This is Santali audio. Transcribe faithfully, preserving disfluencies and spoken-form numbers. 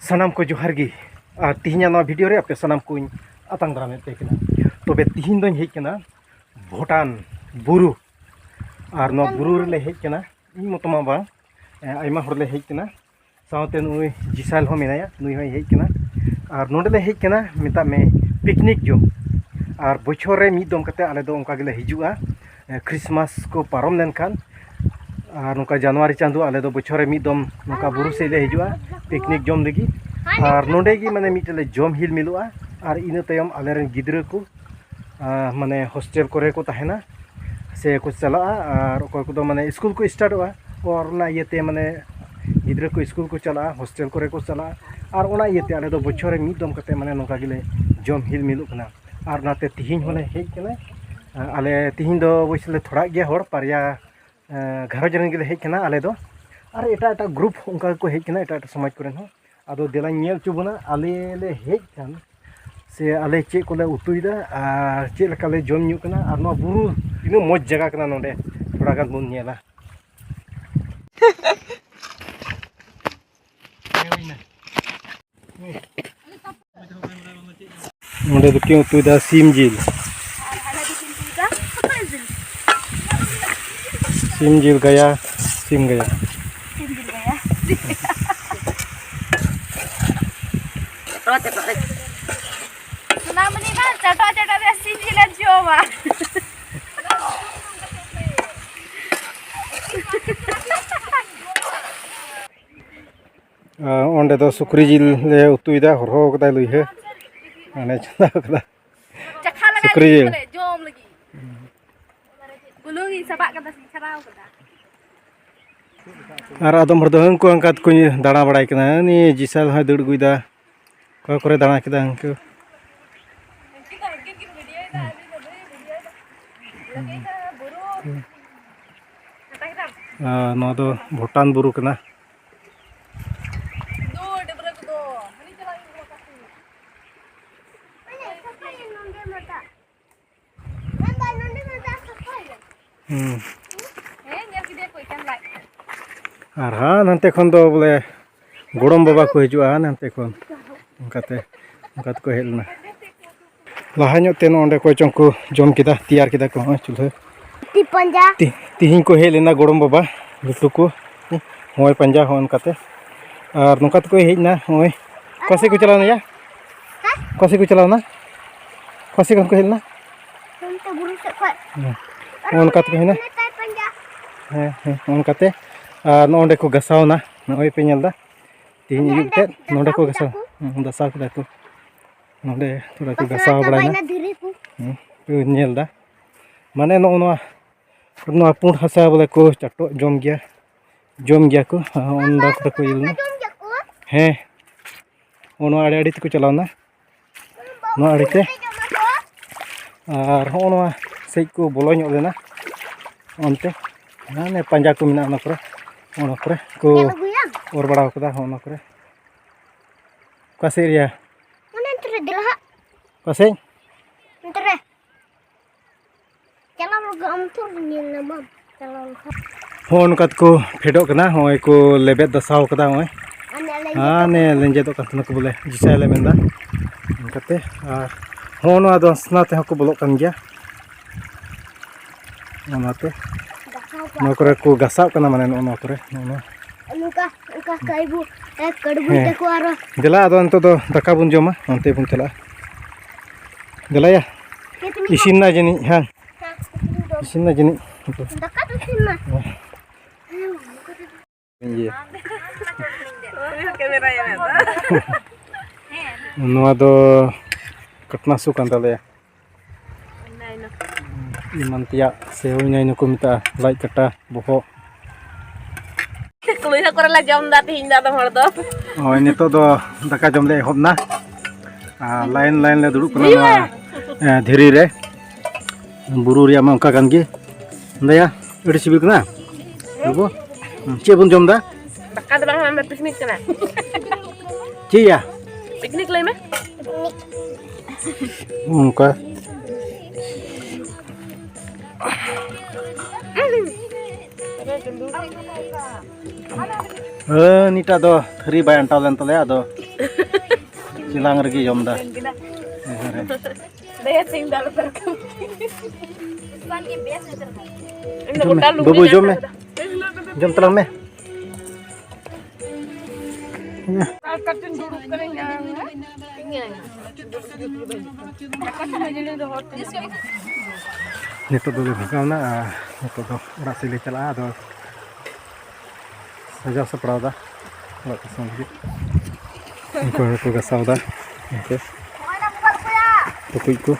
ᱥᱟᱱᱟᱢ ᱠᱚ ᱡᱚᱦᱟᱨ ᱜᱮ᱾ ᱟᱨ ᱛᱤᱦᱤᱧᱟᱜ ᱱᱚᱣᱟ ᱵᱷᱤᱰᱤᱭᱳ ᱨᱮ ᱟᱯᱮ ᱥᱟᱱᱟᱢ ᱠᱚᱧ ᱟᱛᱟᱝ ᱫᱟᱨᱟᱢᱮᱫ ᱯᱮ ᱠᱟᱱᱟ᱾ ᱛᱚᱵᱮ ᱛᱤᱦᱤᱧ ᱫᱚᱧ ᱦᱮᱡ ᱠᱟᱱᱟ ᱵᱷᱩᱴᱟᱱ ᱵᱩᱨᱩ᱾ ᱟᱨ ᱱᱚᱣᱟ ᱵᱩᱨᱩ ᱨᱮᱞᱮ ᱦᱮᱡ ᱠᱟᱱᱟ, ᱤᱧ ᱢᱚᱛᱚ ᱢᱟ ᱵᱟᱝ, ᱮ, ᱟᱭᱢᱟ ᱦᱚᱲ ᱞᱮ ᱦᱮᱡ ᱠᱟᱱᱟ᱾ ᱥᱟᱶᱛᱮ ᱱᱩᱭ ᱡᱤᱥᱟᱞ ᱦᱚᱸ ᱢᱮᱱᱟᱭᱟ, ᱱᱩᱭ ᱦᱚᱸᱭ ᱦᱮᱡ ᱠᱟᱱᱟ᱾ ᱟᱨ ᱱᱚᱸᱰᱮ ᱞᱮ ᱦᱮᱡ ᱠᱟᱱᱟ, ᱢᱮᱛᱟᱜ ᱢᱮ, ᱯᱤᱠᱱᱤᱠ ᱡᱚᱢ᱾ ᱟᱨ ᱵᱚᱪᱷᱚᱨ ᱨᱮ ᱢᱤᱫ ᱫᱚᱢ ᱠᱟᱛᱮ ᱟᱞᱮ ᱫᱚ ᱚᱱᱠᱟ ᱜᱮᱞᱮ ᱦᱤᱡᱩᱜᱼᱟ, ᱮ, ᱠᱷᱨᱤᱥᱢᱟᱥ ᱠᱚ ᱯᱟᱨᱚᱢ ᱞᱮᱱᱠᱷᱟᱱ᱾ ᱟᱨ ᱱᱚᱝᱠᱟ ᱡᱟᱱᱩᱣᱟᱨᱤ ᱪᱟᱸᱫᱳ ᱟᱞᱮ ᱫᱚ ᱵᱚᱪᱷᱚᱨ ᱨᱮ ᱢᱤᱫ ᱫᱚᱢ ᱱᱚᱝᱠᱟ ᱵᱩᱨᱩ ᱥᱮᱫ ᱞᱮ ᱦᱤᱡᱩᱜᱼᱟ ᱯᱤᱠᱱᱤᱠ ᱡᱚᱢ ᱞᱟᱹᱜᱤᱫ᱾ ᱟᱨ ᱱᱚᱸᱰᱮ ᱜᱮ ᱢᱟᱱᱮ ᱢᱤᱫᱴᱮᱱ ᱞᱮ ᱡᱚᱢ ᱦᱤᱞ ᱢᱤᱞᱚᱜᱼᱟ᱾ ᱟᱨ ᱤᱱᱟᱹ ᱛᱟᱭᱚᱢ ᱟᱞᱮᱨᱮᱱ ᱜᱤᱫᱽᱨᱟᱹ ᱠᱚ, ᱟ, ᱢᱟᱱᱮ ᱦᱳᱥᱴᱮᱞ ᱠᱚᱨᱮ ᱠᱚ ᱛᱟᱦᱮᱱᱟ ᱥᱮ ᱠᱚ ᱪᱟᱞᱟᱜᱼᱟ᱾ ᱟᱨ ᱚᱠᱚᱭ ᱠᱚᱫᱚ ᱢᱟᱱᱮ ᱥᱠᱩᱞ ᱠᱚ ᱥᱴᱟᱨᱴᱚᱜᱼᱟ, ᱟᱨ ᱚᱱᱟ ᱤᱭᱟᱹᱛᱮ ᱢᱟᱱᱮ ᱜᱤᱫᱽᱨᱟᱹ ᱠᱚ ᱥᱠᱩᱞ ᱠᱚ ᱪᱟᱞᱟᱜᱼᱟ, ᱦᱳᱥᱴᱮᱞ ᱠᱚᱨᱮ ᱠᱚ ᱪᱟᱞᱟᱜᱼᱟ᱾ ᱟᱨ ᱚᱱᱟ ᱤᱭᱟᱹᱛᱮ ᱟᱞᱮ ᱫᱚ ᱵᱚᱪᱷᱚᱨ ᱨᱮ ᱢᱤᱫ ᱫᱚᱢ ᱠᱟᱛᱮ ᱢᱟᱱᱮ ᱱᱚᱝᱠᱟ ᱜᱮᱞᱮ ᱡᱚᱢ ᱦᱤᱞ ᱢᱤᱞᱚᱜ ᱠᱟᱱᱟ᱾ ᱟᱨ ᱚᱱᱟᱛᱮ ᱛᱤᱦᱤᱧ ᱦᱚᱸᱞᱮ ᱦᱮᱡ ᱠᱟᱱᱟ᱾ ᱟᱞᱮ ᱛᱤᱦᱤᱧ ᱫᱚ ᱚᱵᱚᱥᱥᱳᱭ ᱞᱮ ᱛᱷᱚᱲᱟᱜ ᱜᱮᱭᱟ ᱦᱚᱲ, ᱵᱟᱨᱭᱟ ᱮᱸ, ᱜᱷᱟᱨᱚᱸᱡᱽ ᱨᱮᱱ ᱜᱮᱞᱮ ᱦᱮᱡ ᱠᱟᱱᱟ ᱟᱞᱮ ᱫᱚ᱾ ᱟᱨ ᱮᱴᱟᱜ ᱮᱴᱟᱜ ᱜᱨᱩᱯ ᱚᱱᱠᱟ ᱜᱮᱠᱚ ᱦᱮᱡ ᱠᱟᱱᱟ, ᱮᱴᱟᱜ ᱮᱴᱟᱜ ᱥᱚᱢᱟᱡᱽ ᱠᱚᱨᱮᱱ ᱦᱚᱸ᱾ ᱟᱫᱚ ᱫᱮᱞᱟᱧ ᱧᱮᱞ ᱦᱚᱪᱚ ᱵᱚᱱᱟ ᱟᱞᱮ ᱞᱮ ᱦᱮᱡ ᱠᱟᱱ ᱥᱮ ᱟᱞᱮ ᱪᱮᱫ ᱠᱚᱞᱮ ᱩᱛᱩᱭᱮᱫᱟ ᱟᱨ ᱪᱮᱫ ᱞᱮᱠᱟᱞᱮ ᱡᱚᱢ ᱧᱩᱜ ᱠᱟᱱᱟ, ᱟᱨ ᱱᱚᱣᱟ ᱵᱩᱨᱩ ᱛᱤᱱᱟᱹᱜ ᱢᱚᱡᱽ ᱡᱟᱭᱜᱟ ᱠᱟᱱᱟ, ᱱᱚᱰᱮ ᱛᱷᱚᱲᱟ ᱜᱟᱱ ᱵᱚᱱ ᱧᱮᱞᱟ᱾ ᱱᱚᱸᱰᱮ ᱫᱚᱠᱤᱱ ᱩᱛᱩᱭᱮᱫᱟ ᱥᱤᱢ ᱡᱤᱞ᱾ ᱥᱤᱢ ᱡᱤᱞ ᱜᱟᱭᱟ, ᱥᱤᱢ ᱜᱟᱭᱟ᱾ ᱥᱳᱱᱟᱢᱩᱱᱤ ᱢᱟ ᱪᱟᱴᱟ ᱪᱟᱴᱟ ᱨᱮ ᱥᱤᱢ ᱡᱤᱞ ᱮ ᱡᱚᱢᱟ᱾ ᱟᱨ ᱚᱸᱰᱮ ᱫᱚ ᱥᱩᱠᱨᱤ ᱡᱤᱞ ᱞᱮ ᱩᱛᱩᱭᱮᱫᱟ, ᱦᱚᱨᱦᱚ ᱠᱟᱫᱟᱭ ᱞᱩᱭᱦᱟᱹ, ᱢᱟᱱᱮ ᱪᱚᱸᱫᱟ ᱠᱟᱫᱟ᱾ ᱪᱟᱠᱷᱟ ᱞᱟᱜᱟᱭ ᱥᱩᱠᱨᱤ ᱞᱟᱹᱜᱤᱫ ᱡᱤᱞ᱾ ᱵᱚᱞᱮ, ᱡᱚᱢ ᱞᱟᱹᱜᱤᱫ᱾ ᱵᱩᱞᱩᱝ ᱤᱧ ᱥᱟᱵᱟᱜ ᱠᱟᱫᱟ ᱥᱮᱧ ᱪᱷᱟᱲᱟᱣ ᱠᱟᱫᱟ᱾ ᱟᱨ ᱟᱫᱚᱢ ᱦᱚᱲ ᱫᱚ ᱦᱟᱹᱱᱠᱩ ᱦᱟᱱᱠᱟ ᱛᱮᱠᱚ ᱫᱟᱬᱟ ᱵᱟᱲᱟᱭ ᱠᱟᱱᱟ᱾ ᱩᱱᱤ ᱡᱤᱥᱟᱞ ᱦᱚᱸᱭ ᱫᱟᱹᱲ ᱟᱹᱜᱩᱭᱮᱫᱟ᱾ ᱚᱠᱟ ᱠᱚᱨᱮ ᱫᱟᱬᱟ ᱠᱮᱫᱟ ᱦᱟᱹᱱᱠᱩ᱾ ᱟᱨ ᱱᱚᱣᱟ ᱫᱚ ᱵᱷᱩᱴᱟᱱ ᱵᱩᱨᱩ ᱠᱟᱱᱟ᱾ ᱦᱩᱸ᱾ ᱦᱮᱸ, ᱧᱮᱞ ᱠᱮᱫᱮᱭᱟ ᱠᱚ ᱮᱠᱮᱱ ᱞᱟᱡ᱾ ᱟᱨ ᱦᱟᱸ ᱱᱟᱱᱛᱮ ᱠᱷᱚᱱ ᱫᱚ ᱵᱚᱞᱮ ᱜᱚᱲᱚᱢ ᱵᱟᱵᱟ ᱠᱚ ᱦᱤᱡᱩᱜᱼᱟ ᱱᱟᱱᱛᱮ ᱠᱷᱚᱱ᱾ ᱚᱱᱠᱟᱛᱮ, ᱚᱱᱠᱟ ᱛᱮᱠᱚ ᱦᱮᱡ ᱞᱮᱱᱟ᱾ ᱞᱟᱦᱟ ᱧᱚᱜ ᱛᱮ ᱱᱚᱜᱼᱚᱭ ᱚᱸᱰᱮ ᱠᱚ ᱪᱚᱝ ᱠᱚ ᱡᱚᱢ ᱠᱮᱫᱟ, ᱛᱮᱭᱟᱨ ᱠᱮᱫᱟ ᱠᱚ ᱱᱚᱜᱼᱚᱭ ᱪᱩᱞᱦᱟᱹ᱾ ᱛᱤ ᱯᱟᱸᱡᱟ᱾ ᱛᱤ-, ᱛᱤᱦᱤᱧ ᱠᱚ ᱦᱮᱡ ᱞᱮᱱᱟ ᱜᱚᱲᱚᱢ ᱵᱟᱵᱟ, ᱞᱟᱹᱴᱩ ᱠᱚ, ᱦᱚᱸᱜᱼᱚᱭ ᱯᱟᱸᱡᱟ ᱦᱚᱸ ᱚᱱᱠᱟᱛᱮ᱾ ᱟᱨ ᱱᱚᱝᱠᱟ ᱛᱮᱠᱚ ᱦᱮᱡ ᱮᱱᱟ ᱱᱚᱜᱼᱚᱭ᱾ ᱚᱠᱟ ᱥᱮᱫ ᱠᱚ ᱪᱟᱞᱟᱣ ᱮᱱᱟ ᱭᱟ? ᱦᱮᱸ? ᱚᱠᱟ ᱥᱮᱫ ᱠᱚ ᱪᱟᱞᱟᱣ ᱮᱱᱟ? ᱚᱠᱟ ᱥᱮᱫ ᱠᱷᱚᱱ ᱠᱚ ᱦᱮᱡ ᱞᱮᱱᱟ? ᱚᱱᱛᱮ ᱵᱩᱨᱩ ᱥᱮᱫ ᱠᱷᱚᱱ᱾ ᱦᱮᱸ᱾ ᱟᱨ ᱱᱚᱜᱼᱚ ᱱᱚᱝᱠᱟ ᱛᱮᱠᱚ ᱦᱮᱡ ᱮᱱᱟ᱾ ᱚᱱᱮ ᱛᱟᱭ ᱯᱟᱸᱡᱟ᱾ ᱦᱮᱸ, ᱦᱮᱸ, ᱱᱚᱜᱼᱚ ᱱᱚᱝᱠᱟᱛᱮ᱾ ᱟᱨ ᱱᱚᱜᱼᱚ ᱱᱚᱸᱰᱮ ᱠᱚ ᱜᱟᱥᱟᱣ ᱮᱱᱟ, ᱱᱚᱜᱼᱚᱭ ᱯᱮ ᱧᱮᱞ ᱮᱫᱟ᱾ ᱛᱮᱦᱮᱧ ᱟᱹᱭᱩᱵ ᱛᱮᱫ ᱱᱚᱸᱰᱮ ᱠᱚ ᱜᱟᱥᱟᱣ, ᱦᱮᱸ, ᱜᱟᱥᱟᱣ ᱠᱮᱫᱟ ᱠᱚ᱾ ᱱᱚᱸᱰᱮ ᱛᱷᱚᱲᱟ ᱠᱚ ᱜᱟᱥᱟᱣ ᱵᱟᱲᱟᱭᱮᱱᱟ᱾ ᱫᱷᱤᱨᱤ ᱠᱚ᱾ ᱦᱮᱸ, ᱯᱮ ᱧᱮᱞ ᱮᱫᱟ᱾ ᱢᱟᱱᱮ ᱱᱚᱜᱼᱚ ᱱᱚᱣᱟ, ᱱᱚᱣᱟ ᱯᱩᱸᱰ ᱦᱟᱥᱟ ᱵᱚᱞᱮ ᱠᱚ ᱪᱟᱴᱚᱜ ᱡᱚᱢ ᱜᱮᱭᱟ, ᱡᱚᱢ ᱜᱮᱭᱟ ᱠᱚ᱾ ᱦᱚᱸ, ᱚᱸᱰᱮ ᱠᱚᱨᱮ ᱠᱚ ᱤᱭᱟᱹ ᱞᱮᱱᱟ᱾ ᱡᱚᱢ ᱜᱮᱭᱟ ᱠᱚ? ᱦᱮᱸ, ᱱᱚᱜᱼᱚ ᱱᱚᱣᱟ ᱟᱲᱮ ᱟᱲᱮ ᱛᱮᱠᱚ ᱪᱟᱞᱟᱣ ᱮᱱᱟ᱾ ᱱᱚᱣᱟ ᱟᱲᱮ ᱛᱮ᱾ ᱟᱨ ᱦᱚᱸᱜᱼᱚ ᱱᱚᱣᱟ ᱥᱮᱫ ᱠᱚ ᱵᱚᱞᱚ ᱧᱚᱜ ᱞᱮᱱᱟ ᱚᱱᱛᱮ, ᱦᱟᱱᱮ ᱯᱟᱸᱡᱟ ᱠᱚ ᱢᱮᱱᱟᱜᱼᱟ, ᱚᱱᱟ ᱠᱚᱨᱮ, ᱚᱱᱟ ᱠᱚᱨᱮ ᱠᱚ ᱧᱮᱞ ᱟᱹᱜᱩᱭᱟ᱾ ᱚᱨ ᱵᱟᱲᱟ ᱠᱟᱫᱟ ᱦᱚᱸᱜᱼᱚ ᱱᱟ ᱠᱚᱨᱮ᱾ ᱚᱠᱟ ᱥᱮᱫ ᱨᱮᱭᱟ? ᱚᱱᱮ ᱚᱱᱛᱮ ᱨᱮ ᱫᱮᱞᱟ ᱦᱟᱸᱜ᱾ ᱚᱠᱟ ᱥᱮᱫ? ᱚᱱᱛᱮ ᱨᱮ᱾ ᱪᱟᱞᱟᱣ ᱞᱮᱱᱠᱷᱟᱱ ᱟᱢ ᱛᱚ ᱧᱮᱞ ᱧᱟᱢᱟᱢ᱾ ᱪᱟᱞᱟᱣ ᱞᱮᱱᱠᱷᱟᱱ᱾ ᱦᱚᱸ, ᱱᱚᱝᱠᱟ ᱛᱮᱠᱚ ᱯᱷᱮᱰᱚᱜ ᱠᱟᱱᱟ᱾ ᱦᱚᱸᱜᱼᱚᱭ ᱠᱚ ᱞᱮᱵᱮᱫ ᱫᱟᱥᱟᱣ ᱠᱟᱫᱟ᱾ ᱦᱚᱸᱜᱼᱚᱭ ᱟᱨ ᱞᱮᱸᱡᱮᱫᱚᱜ ᱦᱟᱱᱮ ᱠᱟᱱᱟ᱾ ᱞᱮᱸᱡᱮᱫᱚᱜ ᱠᱟᱱ ᱛᱟᱦᱮᱱᱟ ᱠᱚ ᱵᱚᱞᱮ, ᱡᱤᱥᱟᱭ ᱞᱮ ᱢᱮᱱᱫᱟ᱾ ᱚᱱᱠᱟᱛᱮ ᱟᱨ ᱦᱚᱸ, ᱱᱚᱣᱟ ᱫᱚ ᱦᱟᱥᱱᱟ ᱛᱮᱦᱚᱸ ᱠᱚ ᱵᱚᱞᱚᱜ ᱠᱟᱱ ᱜᱮᱭᱟ᱾ ᱚᱱᱟᱛᱮ ᱫᱟᱠᱟ ᱠᱚ ᱱᱚᱣᱟ ᱠᱚᱨᱮ ᱠᱚ ᱜᱟᱥᱟᱜ ᱠᱟᱱᱟ, ᱢᱟᱱᱮ ᱱᱚᱜᱼᱚ ᱱᱚᱣᱟ ᱠᱚᱨᱮ, ᱱᱚᱜᱼᱚ ᱱᱚᱣᱟ᱾ ᱱᱚᱝᱠᱟ, ᱱᱚᱝᱠᱟ ᱠᱟᱹᱭᱵᱩ, ᱮ, ᱠᱟᱹᱲᱵᱩ ᱦᱮᱸ᱾ ᱛᱟᱠᱚ ᱟᱨᱚ᱾ ᱫᱮᱞᱟ, ᱟᱫᱚ ᱱᱤᱛᱚᱜ ᱫᱚ ᱫᱟᱠᱟ ᱵᱚᱱ ᱡᱚᱢᱟ, ᱚᱱᱛᱮ ᱵᱚᱱ ᱪᱟᱞᱟᱜᱼᱟ᱾ ᱫᱮᱞᱟᱭᱟ᱾ ᱪᱮᱫ ᱵᱤᱱ ᱤᱥᱤᱱ ᱱᱟ ᱡᱟᱹᱱᱤᱡ, ᱦᱮᱸ? ᱦᱮᱸ, ᱤᱥᱤᱱ ᱫᱚ᱾ ᱤᱥᱤᱱ ᱱᱟ ᱡᱟᱹᱱᱤᱡ᱾ ᱫᱟᱠᱟ ᱫᱚ ᱤᱥᱤᱱ ᱱᱟ᱾ ᱦᱮᱸ᱾ ᱤᱭᱟᱹ᱾ ᱱᱚᱣᱟ ᱫᱚ ᱠᱟᱴᱱᱟ ᱥᱩ ᱠᱟᱱ ᱛᱟᱞᱮᱭᱟ᱾ ᱮᱢᱟᱱ ᱛᱮᱭᱟᱜ ᱥᱮ ᱦᱩᱭᱱᱟ, ᱤᱱᱟᱹ ᱠᱚ ᱢᱮᱛᱟᱜᱼᱟ ᱞᱟᱡ ᱠᱟᱴᱟ, ᱵᱚᱦᱚᱜ᱾ ᱠᱩᱲᱤ ᱦᱚᱸ ᱠᱚᱨᱮ ᱞᱮ ᱡᱚᱢ ᱮᱫᱟ ᱛᱮᱦᱮᱧ ᱫᱚ ᱟᱫᱚᱢ ᱦᱚᱲ ᱫᱚ᱾ ᱦᱳᱭ, ᱱᱤᱛᱚᱜ ᱫᱚ ᱫᱟᱠᱟ ᱡᱚᱢ ᱞᱮ ᱮᱦᱚᱵ ᱱᱟ᱾ ᱟᱨ ᱞᱟᱭᱤᱱ ᱞᱟᱭᱤᱱ ᱞᱮ ᱫᱩᱲᱩᱵ ᱠᱟᱱᱟ ᱱᱚᱣᱟ, ᱮ, ᱫᱷᱤᱨᱤ ᱨᱮ᱾ ᱵᱩᱨᱩ ᱨᱮᱭᱟᱜ ᱢᱟ ᱚᱱᱠᱟ ᱠᱟᱱ ᱜᱮ᱾ ᱫᱟᱭᱟ, ᱟᱹᱰᱤ ᱥᱤᱵᱤᱞ ᱠᱟᱱᱟ᱾ ᱵᱟᱹᱵᱩ, ᱪᱮᱫ ᱵᱚᱱ ᱡᱚᱢ ᱮᱫᱟ? ᱫᱟᱠᱟ ᱫᱚ ᱵᱟᱝ, ᱟᱢ ᱫᱚ ᱯᱤᱠᱱᱤᱠ ᱠᱟᱱᱟ᱾ ᱪᱮᱫ ᱭᱟ? ᱯᱤᱠᱱᱤᱠ ᱞᱟᱹᱭ ᱢᱮ᱾ ᱚᱱᱠᱟ᱾ ᱦᱮᱸ, ᱱᱤᱛᱟᱜ ᱫᱚ ᱛᱷᱟᱹᱨᱤ ᱵᱟᱭ ᱟᱱᱴᱟᱣ ᱞᱮᱱ ᱛᱟᱞᱮᱭᱟ, ᱟᱫᱚ ᱪᱮᱞᱟᱝ ᱨᱮᱜᱮ ᱡᱚᱢ ᱫᱟ᱾ ᱡᱚᱢ ᱢᱮ, ᱵᱟᱹᱵᱩ, ᱡᱚᱢ ᱢᱮ᱾ ᱡᱚᱢ ᱛᱟᱞᱟᱝ ᱢᱮ᱾ ᱱᱤᱛᱚᱜ ᱫᱚᱞᱮ ᱵᱷᱟᱜᱟᱣᱱᱟ ᱟᱨ ᱱᱤᱛᱚᱜ ᱫᱚ ᱚᱲᱟᱜ ᱥᱮᱫ ᱞᱮ ᱪᱟᱞᱟᱜᱼᱟ᱾ ᱟᱫᱚ ᱥᱟᱡᱟᱣ ᱥᱟᱯᱲᱟᱣ ᱫᱟ ᱚᱲᱟᱜ ᱫᱤᱥᱚᱢ ᱞᱟᱹᱜᱤᱫ᱾ ᱩᱱᱠᱩ ᱦᱚᱸᱠᱚ ᱜᱟᱥᱟᱣ ᱫᱟ ᱩᱱᱠᱩ ᱴᱩᱠᱩᱡ ᱠᱚ᱾